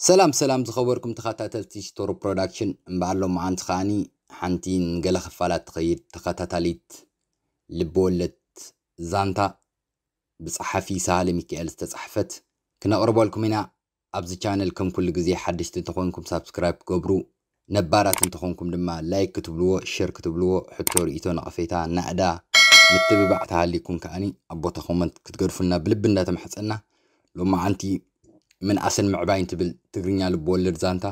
ሰላም ሰላም ዝኸበርኩም ተኸታተልቲ ሽቶሮ ፕሮዳክሽን፣ እምበኣር ሎማዓንቲ ከዓኒ ሓንቲ ንገለ ክፋላት ትኸይድ ተኸታታሊት ልብወለድ ዛንታ ብጸሓፊ ሳህለ ሚካኤል ዝተጻሕፈት ክነቕርበልኩም ኢና። ኣብዚ ቻነል ከም ኩሉ ግዜ ሓደሽቲ እንተኾንኩም ሳብስክራይብ ትገብሩ፣ ነባራት እንተኾንኩም ድማ ላይክ ክትብልዎ፣ ሸር ክትብልዎ፣ ሕቶ ርእይቶ ነቐፌታ ናእዳ ምትብባዕ ተሃሊኩም ከዓኒ ኣብ ቦታ ኮመንት ክትገድፉልና ብልቢ እንዳተማሕጸና፣ ሎማዓንቲ ምንኣስን ምዕባይን ትብል ትግርኛ ልብወለድ ዛንታ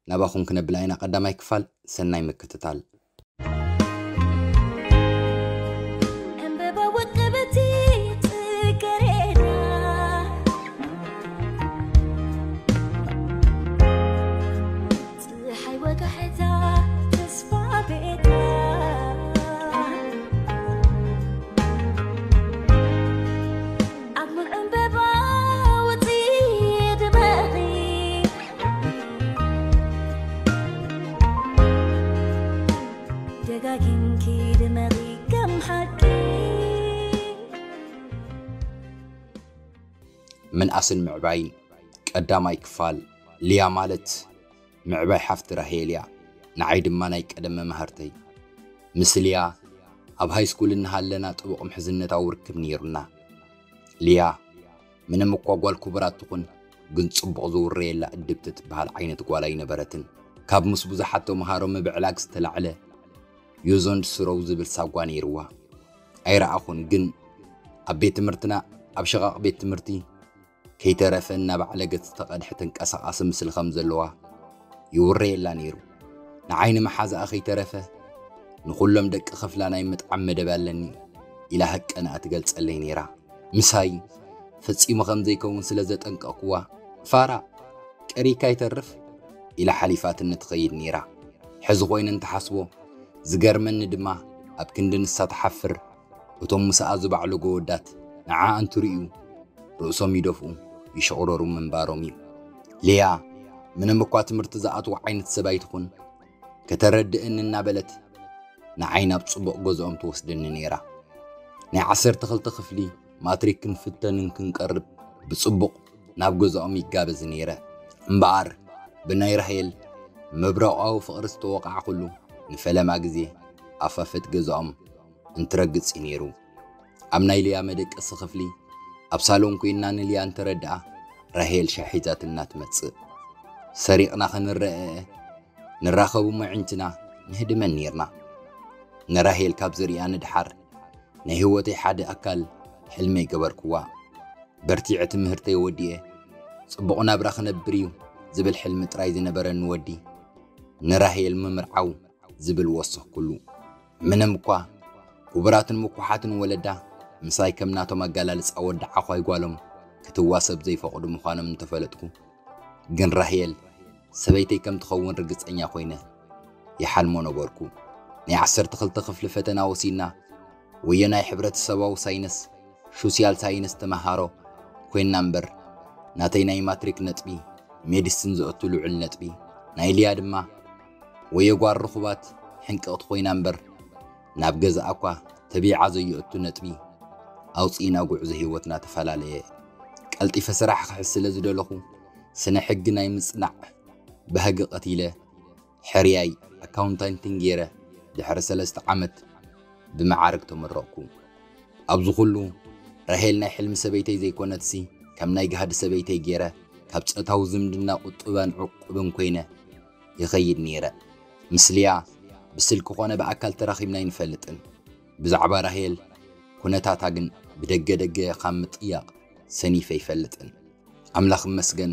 ናባኹም ክነብላ ኢና። ቀዳማይ ክፋል ሰናይ ምክትታል። ዕምበባ ወቀበቲ ጽገሬዳ፣ ጽሓይ ወጋሕታ ተስፋ ቤታ፣ ኣብ ሙን ዕምበባ ወጺ ድመቒ፣ ደጋጊምኪ ድመቒ ከም ሓቂ። ምንኣስን ምዕባይን ቀዳማይ ክፋል። ሊያ ማለት ምዕባይ ሓፍቲ ራሄል እያ። ንዓይ ድማ ናይ ቀደም መማህርተይ። ምስ ሊያ ኣብ ሃይስኩል እናሃለና ጥቡቕ ምሕዝነታዊ ርክብ ነይሩና። ሊያ ምንም እኳ ጓል ክቡራት ትኹን፣ ግን ጽቡቕ ዝውረየላ እድብቲ ትበሃል ዓይነት ጓል ኣይነበረትን። ካብ ምስ ብዙሓት ተምሃሮ ምብዕላግ ዝተላዕለ ዩዞንድ ስሮው ዝብል ሳጓ ነይርዋ። ኣይረኣኹን፣ ግን ኣብ ቤት ትምህርትና ኣብ ሸቓቕ ቤት ትምህርቲ ከይተረፈ እናባዕለገት ዝተቐድሐ ተንቀሳቓሲ ምስሊ ከም ዘለዋ ይውረየላ ነይሩ። ንዓይ ንመሓዛኣ ከይተረፈ ንኹሎም ደቂ ክፍላ ናይ ምጥዓም መደብ ኣለኒ ኢላ ሃቀናኣ ትገልጸለይ ነይራ። ምሳይ ፈጺሙ ከም ዘይከውን ስለ ዘጠንቀቕኩዋ፣ ፋራ ቀሪካ ይተርፍ ኢላ ሓሊፋትኒ ትኸይድ ነይራ። ሕዚ ኮይነ እንትሓስቦ ዝገርመኒ ድማ ኣብ ክንዲ ንሳ ትሓፍር እቶም ምስኣ ዝባዕሉ ጎወዳት ንዓ እንትርእዩ ርእሶም ይደፍኡ ይሽቕረሩ ምንባሮም እዩ። ሊያ ምንም እኳ ትምህርቲ ዝኣትዋ ዓይነት ሰብ ኣይትኹን፣ ከተረድእኒ እናበለት ንዓይ ናብ ጽቡቕ ገዝኦም ትወስደኒ ነይራ። ናይ ዓሰርተ ክልተ ክፍሊ ማትሪክ ክንፍተንን ክንቀርብ ብጽቡቕ ናብ ገዝኦም ይጋበዝ ነይረ። እምበኣር ብናይ ራሄል መብረቓዊ ፍቕሪ ዝተወቓዕኩሉ ንፈለማ ግዜ ኣፋፈት ገዝኦም እንትረግጽ እዩ ነይሩ። ኣብ ናይ ሊያ መደቀሲ ክፍሊ ኣብ ሳሎን ኮይና ንሊያ እንተረድኣ ራሄል ሻሕ ሒዛትና ትመጽእ። ሰሪቕና ክንረኣእ ንራኸቡ መዒንትና ንህድመን ነይርና። ንራሄል ካብ ዝሪኣ ንድሓር ናይ ህይወተይ ሓደ ኣካል ሕልመይ ገበርክዋ። በርቲዐ ትምህርተይ ወዲኤ ጽቡቕ ናብራ ክነብር እዩ ዝብል ሕልሚ ጥራይ ዝነበረኒ ወዲ ንራሄል ምምርዓው ዝብል ወሰኽኩሉ። ምንም እኳ ክቡራትን ምኩሓትን ወለዳ ምሳይ ከም ናቶም ኣገላልጻ ወዲ ዓዃይ ጓሎም ክትዋሰብ ዘይፈቕዱ ምዃኖም እንተፈለጥኩ፣ ግን ራሄል ሰበይተይ ከም ትኸውን ርግጸኛ ኮይነ ይሓልሞ ነበርኩ። ናይ ዓሰርተ ክልተ ክፍሊ ፈተና ወሲድና ወዮ ናይ ሕብረተሰባዊ ሳይንስ ሹስያል ሳይንስ ተመሃሮ ኮይንና እምበር፣ ናተይ ናይ ማትሪክ ነጥቢ ሜዲስን ዘእቱ ልዑል ነጥቢ፣ ናይ ሊያ ድማ ወዮ ጓል ርኹባት ሕንቅቕቲ ኮይና እምበር፣ ናብ ገዛኣ እኳ ተቢዓ ዘየእቱ ነጥቢ ኣውፂእና ጉዕዞ ህይወትና ተፈላለየ። ቀልጢፈ ስራሕ ክሕዝ ስለ ዝደለኹ ስነ ሕጊ ናይ ምፅናዕ ባህጊ ቀቲለ ሕርያይ ኣካውንታንቲን ገይረ ድሕሪ ሰለስተ ዓመት ብመዓርግ ተመረቕኩ። ኣብዚ ኩሉ ራሄል ናይ ሕልሚ ሰበይተይ ዘይኮነትሲ ከም ናይ ጋህዲ ሰበይተይ ገይረ ካብ ጾታዊ ዝምድና ቁጡባን ዕቁብን ኮይነ ይኸይድ ነይረ። ምስ ሊያ ብስልኪ ኮነ ብኣካል ተራኺብና ኣይንፈልጥን። ብዛዕባ ራሄል ኩነታታ ግን ብደገ ደገ ካብ ምጥያቕ ሰኒፈ ኣይፈልጥን። ኣምላኽ ይመስገን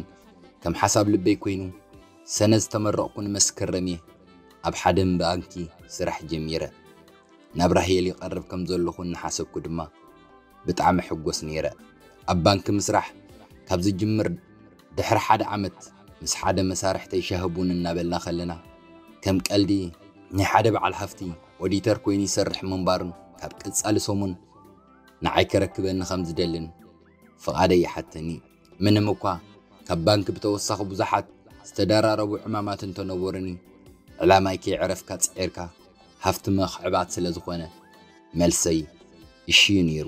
ከም ሓሳብ ልበይ ኮይኑ ሰነ ዝተመረቕኩ ንመስከረም እየ ኣብ ሓደ ባንኪ ስራሕ ጀሚረ። ናብ ራሄል ይቐርብ ከም ዘለኹ እናሓሰብኩ ድማ ብጣዕሚ ሕጎስ ነይረ። ኣብ ባንኪ ምስራሕ ካብ ዝጅምር ድሕሪ ሓደ ዓመት ምስ ሓደ መሳርሕተይ ሻሂ ቡን እናበልና ከለና ከም ቀልዲ ናይ ሓደ በዓል ሃፍቲ ኦዲተር ኮይኑ ይሰርሕ ምንባሩን ካብ ቀጻሊ ሰሙን ንዓይ ከረክበኒ ከም ዝደልን ፍቓደይ ይሓተኒ። ምንም እኳ ካብ ባንኪ ብተወሳኺ ብዙሓት ዝተደራረቡ ዕማማት እንተነበሩኒ፣ ዕላማይ ከይዕረፍካ ጽዒርካ ሃፍቲ ምኽዕባት ስለ ዝኾነ፣ መልሰይ እሺ እዩ ነይሩ።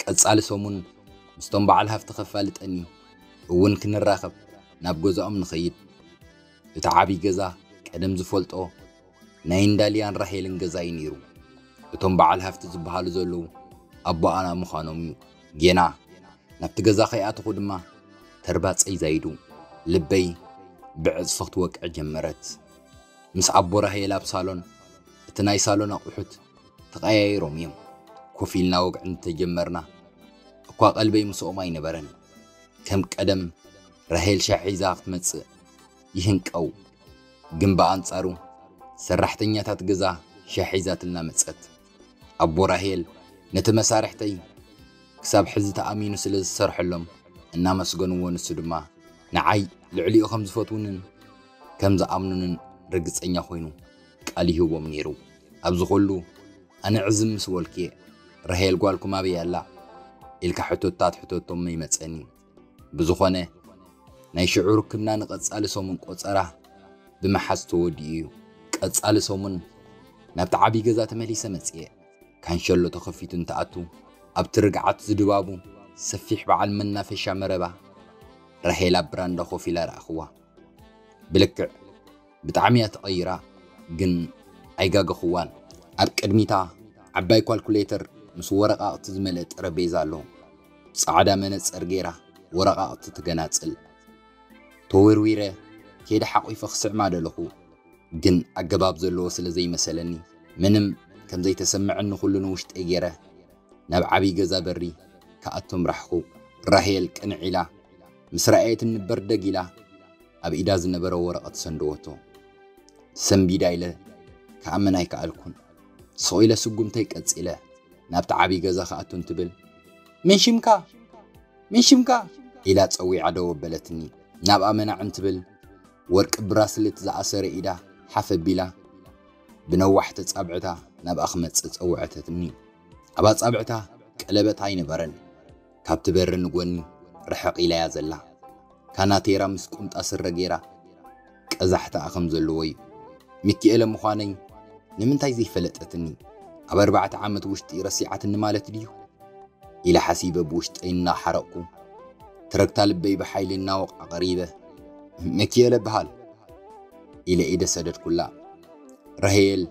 ቀጻሊ ሰሙን ምስቶም በዓል ሃፍቲ ከፋልጠኒ እውን ክንራኸብ ናብ ገዛኦም ንኸይድ። እቲ ዓብዪ ገዛ ቀደም ዝፈልጦ ናይ እንዳልያን ራሄልን ገዛ እዩ ነይሩ። እቶም በዓል ሃፍቲ ዝበሃሉ ዘለዉ ኣቦኣና ምዃኖም እዩ። ጌና ናብቲ ገዛ ከይኣተኹ ድማ ተርባፀይ ዛይዱ፣ ልበይ ብዕፅፊ ክትወቅዕ ጀመረት። ምስ ኣቦ ራሄል ኣብ ሳሎን፣ እቲ ናይ ሳሎን ኣቑሑት ተቐያይሮም እዮም። ኮፍ ኢልና ወግዒ እንተጀመርና እኳ ቀልበይ ምስኦም ኣይነበረን። ከም ቀደም ራሄል ሻሕ ሒዛ ክትመጽእ ይህንቀው፣ ግን ብኣንጻሩ ሰራሕተኛታት ገዛ ሻሕ ሒዛትልና መጸት። ኣቦ ራሄል ነቲ መሳርሕተይ ክሳብ ሕዚ ተኣሚኑ ስለ ዝሰርሐሎም እናመስገንዎ፣ ንሱ ድማ ንዓይ ልዕሊኡ ከም ዝፈትውንን ከም ዝኣምኑንን ርግጸኛ ኮይኑ ቃል ይህቦም ነይሩ። ኣብዚ ኹሉ ኣነ ዕዝም ምስ በልኩ እየ፣ "ራሄል ጓልኩም ኣበይ ኣላ?" ኢልካ ሕቶታት ሕተቶም ይመጸኒ። ብዝኾነ ናይ ሽዑ ርክብና ንቐጻሊ ሰሙን ቆጸራ ብምሓዝ ተወዲኡ እዩ። ቀጻሊ ሰሙን ናብቲ ዓብዪ ገዛ ተመሊሰ መጽየ። ካንሸሎ ተኸፊቱ እንትኣቱ ኣብቲ ርግዓት ዝድባቡ ሰፊሕ በዓል መናፈሻ መረባ ራሄል ኣብ ብራንዳ ኮፍ ኢላ ረኣኽዋ። ብልክዕ ብጣዕሚ እያ ተቐይራ፣ ግን ኣይጋገኽዋን። ኣብ ቅድሚታ ዓባይ ኳልኩሌተር ምስ ወረቓቕቲ ዝመልአ ጠረጴዛ ኣሎ። ጻዕዳ መነጸር ገይራ ወረቓቕቲ ትገናጽል። ተወርዊረ ከይደ ሓቒፈ ክስዕማ ደለኹ፣ ግን ኣገባብ ዘለዎ ስለ ዘይመሰለኒ ምንም ከም ዘይተሰምዐኒ ኩሉ ንውሽጠይ ገይረ ናብ ዓብዪ ገዛ በሪ ክኣቱ ምራሕኹ። ራሄል ቅንዕ ኢላ ምስ ረኣየትኒ በርደግ ኢላ ኣብ ኢዳ ዝነበረ ወረቐት ሰንደወቶ። ሰንቢዳ ኢለ ክኣምን ኣይከኣልኩን። ስቕ ኢለ ስጉምተይ ቀጺለ ናብቲ ዓብዪ ገዛ ክኣቱ እንትብል፣ "መን ሽምካ? መን ሽምካ?" ኢላ ጸዊዓ ደው ኣበለትኒ። ናብኣ መናዕ እንትብል ወርቂ ብራስሌት ዝኣሰረ ኢዳ ሓፍ ኣቢላ ብነዋሕቲ ኣጻብዕታ ናብኣ ክመጽእ ጸውዐተትኒ። ኣብ ኣጻብዕታ ቀለበት ኣይነበረን። ካብቲ በሪ ንጎኒ ርሕቕ ኢላያ ዘላ ካናቴራ ምስ ቁምጣ ስረ ገይራ ቀዛሕታኣ ከም ዘለዎ እዩ። ሚኪኤለ ምዃነይ ንምንታይ ዘይፈለጠትኒ? ኣብ ኣርባዕተ ዓመት ውሽጢ ረሲዓትኒ ማለት ድዩ? ኢለ ሓሲበ ብውሽጠይ እናሓረቕኩ፣ ትረግታ ልበይ ብሓይሊ እናወቕዓ ቀሪበ፣ "ሚኪኤለ እበሃል" ኢለ ኢደ ሰደድኩላ። ራሄል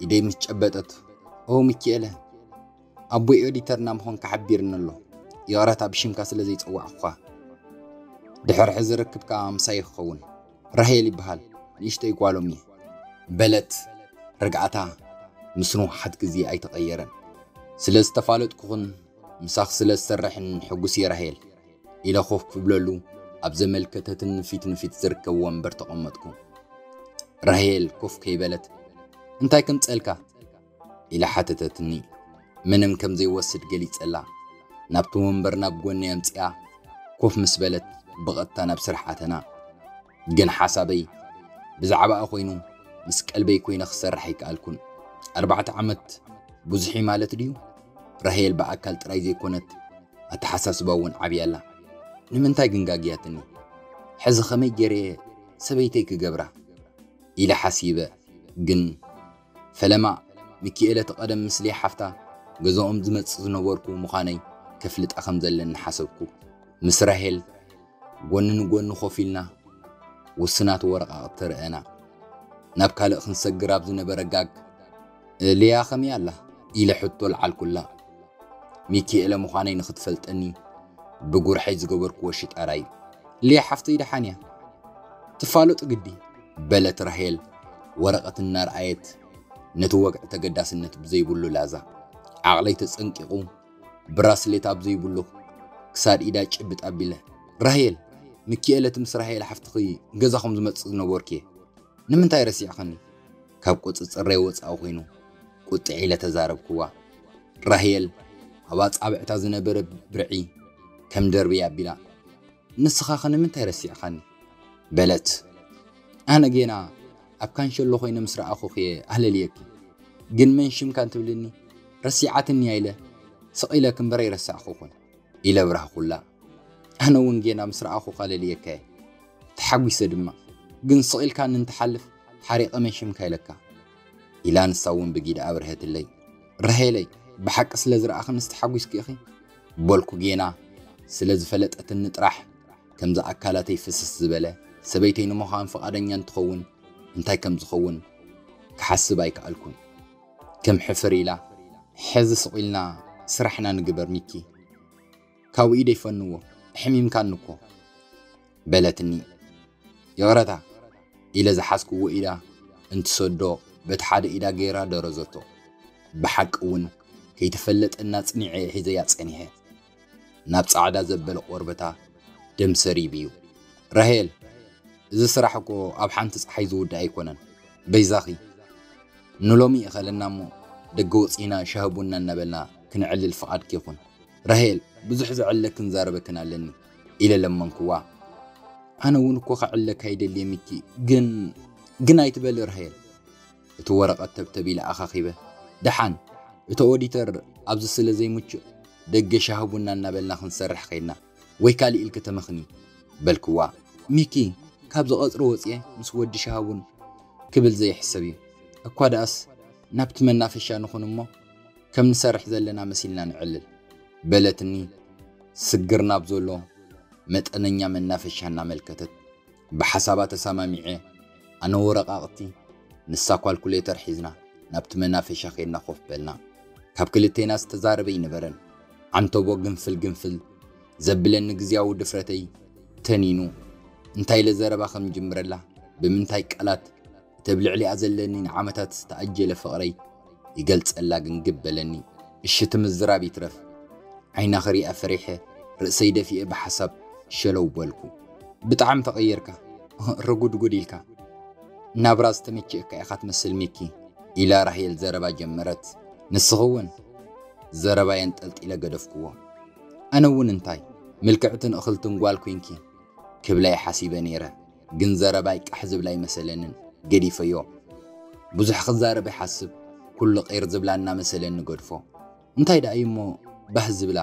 ኢደይ ምስ ጨበጠት፣ "ኦ ሚኪኤለ፣ ኣቦይ ኦዲተርና ምዃንካ ሓቢርኒ ኣሎ። ይቕረታ ብሽምካ ስለ ዘይጸዋዕኩኻ። ድሕሪ ሕዚ ርክብካ ምሳይ ክኸውን። ራሄል ይበሃል፣ ንእሽተይ ጓሎም እየ" በለት። ርግኣታ ምስ ንውሓት ግዜ ኣይተቐየረን። "ስለ ዝተፋለጥኩኽን ምሳኺ ስለ ዝሰርሕን ሕጉስ እየ ራሄል" ኢለ ኮፍ ክብለሉ ኣብ ዘመልከተትኒ ፊት ንፊት ዝርከብ ወንበር ተቐመጥኩ። ራሄል ኮፍ ከይበለት፣ "እንታይ ከምጸልካ?" ኢላ ሓተተትኒ። ምንም ከም ዘይወስድ ገሊጸላ። ናብቲ ወንበር ናብ ጎኒ ኣምጺኣ ኮፍ ምስ በለት ብቐጥታ ናብ ስራሕ ኣተና። ግን ሓሳበይ ብዛዕባኣ ኮይኑ ምስ ቀልበይ ኮይነ ክሰርሕ ኣይከኣልኩን። ኣርባዕተ ዓመት ብዙሕ እዩ ማለት ድዩ? ራሄል ብኣካል ጥራይ ዘይኮነት ኣተሓሳስባ እውን ዓብያ ኣላ። ንምንታይ ግን ጋግያትኒ? ሕዚ ኸመይ ገይረ እየ ሰበይተይ ክገብራ? ኢለ ሓሲበ። ግን ፈለማ ሚኪኤለ እቲ ቀደም ምስ ሊያ ሓፍታ ገዛኦም ዝመጽእ ዝነበርኩ ምዃነይ ከፍልጣ ከም ዘለኒ ሓሰብኩ። ምስ ራሄል ጎኒ ንጎኒ ኮፍ ኢልና ውስናት ወረቓቕቲ ረኣና። ናብ ካልእ ክንሰግር ኣብ ዝነበረ ጋግ፣ "ሊያ ከመይ ኣላ?" ኢለ ሕቶ ልዓልኩላ። ሚኪኤለ ምዃነይ ንኽትፈልጠኒ ብጉርሐይ ዝገበርክዎ ሽጣራ እዩ። "ሊያ ሓፍተይ ደሓን እያ፣ ትፋለጡ ግዲ" በለት ራሄል ወረቐት እናረኣየት ነቲ ወግዒ ተገዳስነት ብዘይብሉ ላዛ። ዓቕለይ ተጸንቂቑ ብራስሌት ኣብ ዘይብሉ ክሳድ ኢዳ ጭብጥ ኣቢለ፣ "ራሄል፣ ሚኪኤለ እቲ ምስ ራሄል ሓፍትኺ ገዛኹም ዝመጽእ ዝነበርኩ እየ። ንምንታይ ረሲዕኽኒ?" ካብ ቁጽጽረይ ወጻኢ ኮይኑ ቁጥዕ ኢለ ተዛረብክዋ። ራሄል ኣብ ኣጻብዕታ ዝነበረ ብርዒ ከም ደርቢ ኣቢላ፣ "ንስኻኸ ንምንታይ ረሲዕኻኒ?" በለት። "ኣነ ጌና ኣብ ካንሸሎ ኮይነ ምስ ረኣኹኺ እየ ኣለልየኪ። ግን መን ሽምካ እንትብልኒ ረሲዓትኒ እያ ኢለ ስቕ ኢለ ክምበር ኣይረሳዕኹኹን" ኢለ ኣብራህኩላ። "ኣነ እውን ጌና ምስ ረኣኹኻ ኣለልየካ እየ፣ ተሓጒሰ ድማ። ግን ስቕ ኢልካኒ እንትሓልፍ ሓሪቐ መን ሽምካ ኢለካ" ኢላ ንሳ እውን ብጊዳ ኣብርሀትለይ። "ራሄለይ፣ ብሓቂ ስለ ዝረኣኽንስ ተሓጒስኪ ኢኺ?" በልኩ ጌና ስለ ዝፈለጠትኒ ጥራሕ ከምዚ ኣካላተይ ፍስስ ዝበለ ሰበይተይ ንምዃን ፍቓደኛ እንትኸውን እንታይ ከም ዝኸውን ክሓስብ ኣይከኣልኩን። ከም ሕፍር ኢላ፣ ሕዚ ስቕ ኢልና ስራሕና ንግበር ሚኪ፣ ካብኡ ኢደ ይፈንዎ፣ ኣሕሚምካኒ እኮ በለትኒ። ይቕረታ ኢለ ዝሓዝክዎ ኢዳ እንትሰዶ በቲ ሓደ ኢዳ ገይራ ደረዘቶ። ብሓቂ እውን ከይተፈለጠና ጽኒዐ ሒዘያ ጸኒሐ። ናብ ጻዕዳ ዘበለ ቆርበታ ደም ሰሪቡ እዩ። ራሄል፣ እዚ ስራሕ እኮ ኣብ ሓንቲ ጸሓይ ዝውዳእ ኣይኮነን። በይዛኺ ንሎሚ ይኸለና እሞ ደገ ወጺና ሻሂ ቡና እናበልና ክንዕልል ፍቓድኪ ይኹን። ራሄል፣ ብዙሕ ዘዕለክን ዛረበክን ኣለኒ ኢለ ለመንክዋ። ኣነ እውን እኮ ከዕለካ ይደሊ ሚኪ፣ ግን ግን ኣይትበል ራሄል። እቲ ወረቐት ተብተብ ኢለ ኣኻኺበ። ደሓን እቲ ኦዲተር ኣብዚ ስለ ዘይምቹእ ደገ ሻሂ ቡና እናበልና ክንሰርሕ ከይድና ወይ ካልእ ኢልኪ ተመኽኒ በልክዋ። ሚኪ፣ ካብዚ ቀጽሪ ወጽየ ምስ ወዲ ሻሂ ቡን ክብል ዘይሕሰብ እዩ። እኳ ደኣስ ናብቲ መናፈሻ ንኹን እሞ ከም ንሰርሕ ዘለና መሲልና ንዕልል በለትኒ። ስግር ናብ ዘሎ መጠነኛ መናፈሻ እናመልከተት ብሓሳባ ተሰማሚዐ። ኣነ ወረቓቕቲ፣ ንሳ ኳልኩሌተር ሒዝና ናብቲ መናፈሻ ከይድና ኮፍ በልና። ካብ ክልቴና ዝተዛረበ ኣይነበረን። ዓንተቦ ግንፍል ግንፍል ዘብለኒ ግዝያዊ ድፍረተይ ተኒኑ። እንታይ ኢለ ዘረባ ከም ጅምረላ፣ ብምንታይ ቃላት እቲ ኣብ ልዕሊኣ ዘለኒ ንዓመታት ዝተኣጀለ ፍቕረይ ይገልጸላ ግንግብ በለኒ። እሽቲ ምዝራብ ይትረፍ፣ ዓይና ክሪኣ ፈሪሐ ርእሰይ ደፊኤ ብሓሳብ ሸለው በልኩ። ብጣዕሚ ተቐየርካ፣ ርጉድጉድ ኢልካ። ናብራ ዝተመቸእካ ኢኻ ትመስል ሚኪ ኢላ ራሄል ዘረባ ጀመረት። ንስኺ እውን ዘረባይ ኣንጠልጢለ ገደፍክዎ። ኣነ እውን እንታይ ምልክዕትን እኽልትን ጓል ኮይንኪ ክብላ ይሓሲበ ነይረ፣ ግን ዘረባይ ቃሕ ዝብላ ኣይመሰለንን፣ ገዲፈዮ። ብዙሕ ክዛረብ ይሓስብ፣ ኩሉ ቐይር ዝብላ እናመሰለኒ ገድፎ። እንታይ ደኣ እዩ እሞ ባህ ዝብላ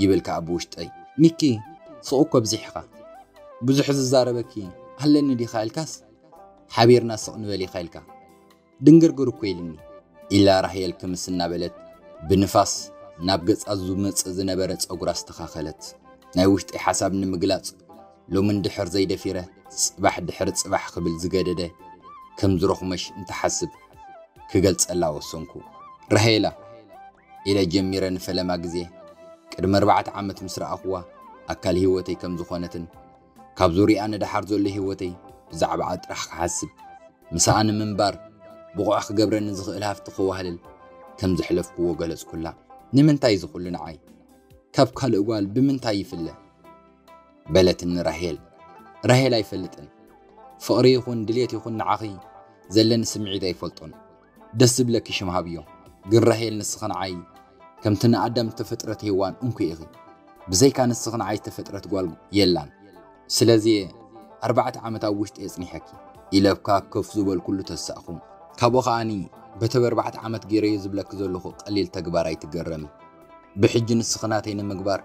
ይብል ከኣ ብውሽጠይ። ሚኪ፣ ስቕ እኮ ኣብዚሕኻ። ብዙሕ ዝዛረበኪ ኣለኒ ዲኻ ኢልካስ ሓቢርና ስቕ ንበል ኢኻ ኢልካ። ድንግርግር እኮ ኢልኒ ኢላ ራሄል ክምስ እናበለት ብንፋስ ናብ ገጻ ዝመጽእ ዝነበረ ጸጉራ ኣስተኻኸለት። ናይ ውሽጠይ ሓሳብ ንምግላጽ ሎሚ እንድሕር ዘይደፊረ ጽባሕ ድሕሪ ጽባሕ ክብል ዝገደደ ከም ዝረኹመሽ እንትሓስብ ክገልጸላ ወሰንኩ። ራሄላ ኢለ ጀሚረ ንፈለማ ግዜ ቅድሚ ኣርባዕተ ዓመት ምስ ረኣኽዋ ኣካል ህይወተይ ከም ዝኾነትን ካብ ዙርያኣ ንደሓር ዘሎ ህይወተይ ብዛዕባኣ ጥራሕ ክሓስብ ምስኣ ንምንባር ብቑዕ ክገብረኒ ዝኽእል ሃፍቲ ክዋህልል ከም ዘሕለፍክዎ ገለጽኩላ። ንምንታይ እዚ ኩሉ ንዓይ? ካብ ካልእ ጓል ብምንታይ ይፍለ? በለትኒ ራሄል። ራሄል ኣይፈልጥን። ፍቕሪ ይኹን ድልየት ይኹን ንዓኺ ዘለኒ ስምዒት ኣይፈልጦን። ደስ ዝብለኪ ሽም ሃብዮ። ግን ራሄል ንስኺ ንዓይ ከምቲ ንኣዳም ዝተፈጥረት ሄዋን እንኮ ኢኺ። ብዘይካ ንስኺ ንዓይ ዝተፈጥረት ጓል የላን። ስለዚ ኣርባዕተ ዓመት ኣብ ውሽጢ የጽኒሐኪ ኢለ ኣብካ ከፍ ዝበልኩሉ ተሳእኹ። ካብኡ ከኣኒ በቲ ኣብ ኣርባዕተ ዓመት ገይረዮ ዝብለኪ ዘለኹ ቀሊል ተግባር ኣይትገረሚ። ብሕጂ ንስኺ ናተይ ንምግባር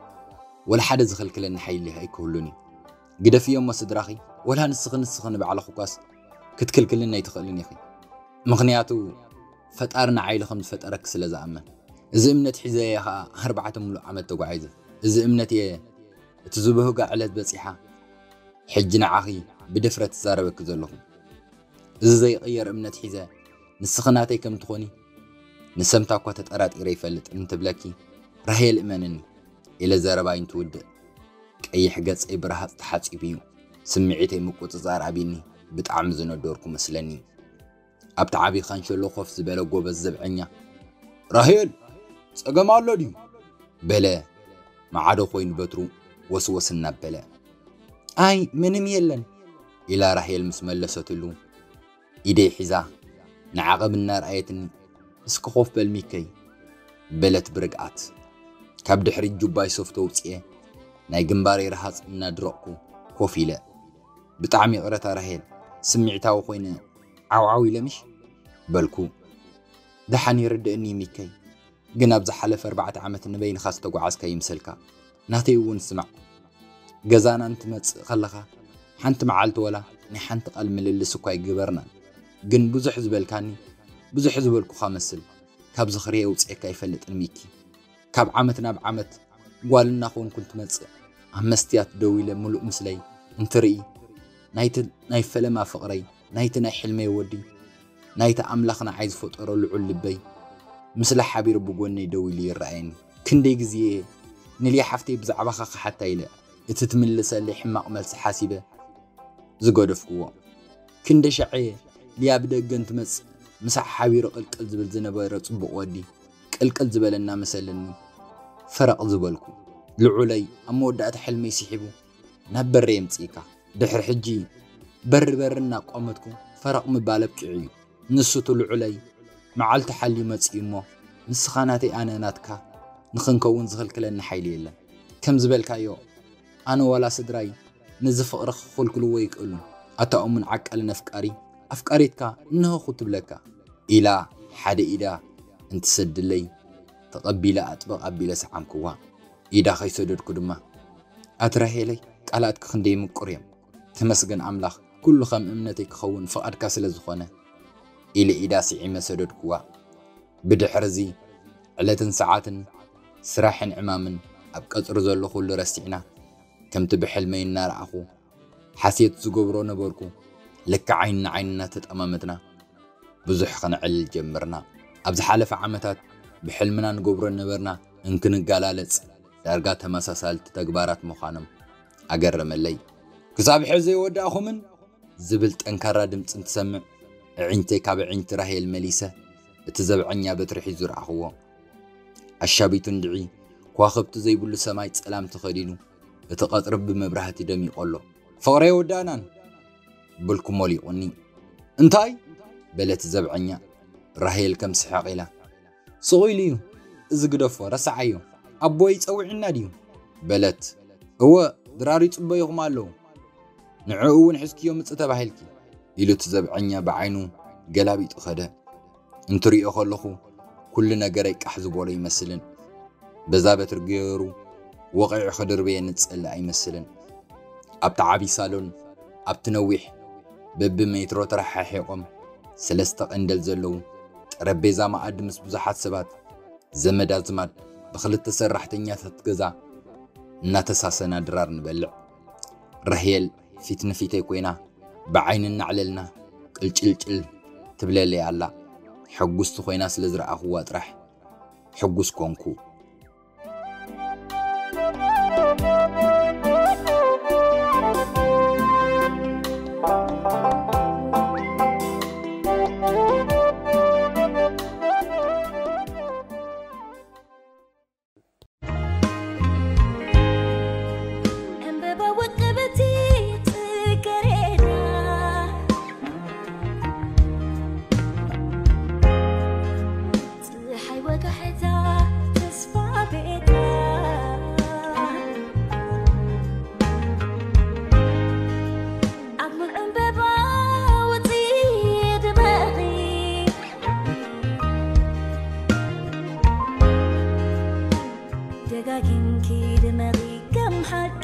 ወላ ሓደ ዝኽልክለኒ ሓይሊ ኣይክህሉን እዩ። ግደፍዮ እሞ ስድራኺ፣ ወላ ንስኺ ንስኺ ንባዕልኺ እኳስ ክትክልክልኒ ኣይትኽእልን ኢኺ። ምኽንያቱ ፈጣሪ ንዓይ ኢሉ ከም ዝፈጠረኪ ስለ ዝኣምን። እዚ እምነት ሒዘ እየ ኸኣ ኣርባዕተ ምሉእ ዓመት ተጓዒዘ። እዚ እምነት እየ እቲ ዝበህጋ ዕለት በጺሓ ሕጂ ንዓኺ ብድፍረት ዝዛረበኪ ዘለኹ። እዚ ዘይቕየር እምነት ሒዘ ንስኺ ናተይ ከም ትኾኒ ንሰምታ እኳ ተጠራጢረ ይፈልጥ እንትብለኪ ራሄል እመንኒ ኢለ ዘረባይ እንትውድእ ቀይሕ ገጸይ ብረሃጽ ተሓጺቡ እዩ። ስምዒተይ ምቁጽጻር ኣቢኒ ብጣዕሚ ዝነደርኩ መስለኒ። ኣብቲ ዓቢ ካንሸሎ ኮፍ ዝበለ ጎበዝ ዘብዐኛ ራሄል ጸገም ኣሎ ድዩ? በለ ማዕዶ ኮይኑ በትሩ ወስወስ እናበለ። ኣይ ምንም የለን ኢላ ራሄል ምስ መለሰትሉ ኢደይ ሒዛ ንዓቐብ እናርኣየትኒ እስኪ ኮፍ በል ሚከይ በለት ብርግኣት። ካብ ድሕሪት ጁባይ ሶፍት ኣውጽኤ ናይ ግንባረይ ረሃጽ እናድረቕኩ ኮፍ ኢለ። ብጣዕሚ ይቕረታ ራሄል፣ ስምዒታዊ ኮይነ ዓውዓው ኢለ ምሽ በልኩ። ደሓን ይርድእኒ ሚከይ፣ ግን ኣብ ዝሓለፈ ኣርባዕተ ዓመት ንበይንኻ ዝተጓዓዝካ ይምሰልካ። ናተይ እውን ስማዕ፣ ገዛና እንትመጽእ ከለኻ ሓንቲ መዓልቲ ወላ ናይ ሓንቲ ቃል ምልልስ እኳ ኣይገበርናን። ግን ብዙሕ ዝበልካኒ ብዙሕ ዝበልኩኻ መስል። ካብ ዝኽሪ የውጽኤካ ኣይፈልጥን ሚኪ። ካብ ዓመት ናብ ዓመት ጓል እናኾንኩ እንትመጽእ ኣብ መስትያት ደው ኢለ ምሉእ ምስለይ እንትርኢ፣ ናይቲ ናይ ፈለማ ፍቕረይ፣ ናይቲ ናይ ሕልመይ ወዲ፣ ናይቲ ኣምላኽ ንዓይ ዝፈጠሮ ልዑል ልበይ፣ ምስላ ሓቢሩ ብጎነይ ደው ኢሉ ይረኣየኒ። ክንደይ ግዜ እየ ንልያ ሓፍተይ ብዛዕባኻ ክሓታ ኢለ፣ እቲ ትምልሰለይ ሕማቕ መልሲ ሓሲበ ዝገደፍክዎ። ክንደይ ሻዕ እየ ልያ ብደገ እንትመጽእ፣ ምሳሕ ሓቢሩ ቅልቅል ዝብል ዝነበረ ጽቡቕ ወዲ፣ ቅልቅል ዝበለና መሰለኒ ፈረቕ ዝበልኩ። ልዑለይ ኣብ መወዳእታ ሕልመይ ስሒቡ ናብ በረይ የምጽእካ። ድሕሪ ሕጂ በሪ በሪ እናቋመትኩ ፈረቕ ምባል ኣብቂዑ እዩ። ንሱ እቲ ልዑለይ መዓልቲ ሓልዩ መጺኡ እሞ፣ ንስኻ ናተይ ኣነ ናትካ ንኽንከውን ዝኽልክለኒ ሓይሊ የለን። ከም ዝበልካዮ፣ ኣነ ዋላ ስድራይ ነዚ ፍቕሪ ክኽልክልዎ ይክእሉን። ኣታ እሙን ዓቃልን ኣፍቃሪ፣ ኣፍቃሪትካ እነሆኹ ትብለካ። ኢላ ሓደ ኢዳ እንትሰድለይ ተቐቢለ ኣጥበቕ ኣቢለ ሰዓምክዋ። ኢዳ ከይሰደድኩ ድማ፣ ኣቲ ራሄለይ፣ ቃላትኪ ክንደይ ምቁር እዮም። ተመስገን ኣምላኽ፣ ኩሉ ከም እምነተይ ክኸውን ፍቓድካ ስለ ዝኾነ፣ ኢለ ኢዳ ስዒመ ሰደድክዋ። ብድሕርዚ ዕለትን ሰዓትን ስራሕን ዕማምን ኣብ ቀጽሪ ዘሎ ኩሉ ረሲዕና፣ ከምቲ ብሕልመይ እናረኣኹ ሓሴት ዝገብሮ ነበርኩ። ልክዕ ዓይኒ ንዓይኒ እናተጠማመትና ብዙሕ ከነዕልል ጀመርና። ኣብ ዝሓለፈ ዓመታት ብሕልምና ንገብሮ ነበርና እንክንገላለጽ ዳርጋ ተመሳሳልቲ ተግባራት ምዃኖም ኣገረመለይ። ክሳብ ሕዚ ዘይወዳእኹምን ዝብል ጠንካራ ድምፂ እንትሰምዕ፣ ኣዒንተይ ካብ ኣዒንቲ ራሄል መሊሰ እቲ ዘብዐኛ በትሪ ሒዙ ረኣኽዎ። ኣሻቢቱ እንድዒ፣ ከዋኽብቲ ዘይብሉ ሰማይ ጸላም ተኸዲኑ፣ እቲ ቀጽሪ ብመብራህቲ ደሚቑ ኣሎ። ፍቕረይ ኣይወዳእናን፣ ብልኩ ሞሊቑኒ። እንታይ? በለት ዘብዐኛ። ራሄል ከም ስሕቕ ኢላ፣ ስቕ ኢሉ እዩ፣ እዚ ግደፎ፣ ረስዓዮ። ኣቦይ ጸዊዑና ድዩ? በለት። እወ፣ ድራር ይጽበዩኹም ኣለዉ። ንዕኡ እውን ሒዝክዮ ምጽእ ተባሂልኪ፣ ኢሉ እቲ ዘብዐኛ ብዓይኑ ገላቢጡ ከደ። እንትሪኦ ከለኹ ኩሉ ነገረይ ቃሕ ዝበሎ ይመስልን፣ በዛ በትሪ ገይሩ ወቒዑ ክድርብየኒ ዝጸሊ ኣይመስልን። ኣብቲ ዓቢ ሳሎን፣ ኣብቲ ነዊሕ በቢ ሜትሮ ተረሓሒቖም ሰለስተ ቀንደል ዘለዉ ጠረጴዛ መኣዲ ምስ ብዙሓት ሰባት፣ ዘመድ ኣዝማድ፣ ብኽልተ ሰራሕተኛታት ገዛ እናተሳሰና ድራር ንበልዕ። ራሄል ፊት ንፊተይ ኮይና ብዓይኒ እናዕለልና ቅልጭልጭል ትብለለይ ኣላ። ሕጉስቲ ኮይና ስለ ዝረኣኽዋ ጥራሕ ሕጉስ ኮንኩ። ዕምበባ ውቅብቲ ጽጌረዳ፣ ጽሓይ ወጋሕታ ተስፋ ቤታ፣ ኣግሙል ዕምበባ ውጺ ድመቒ፣ ደጋጊምኪ ድመቒ ከም ሓቂ።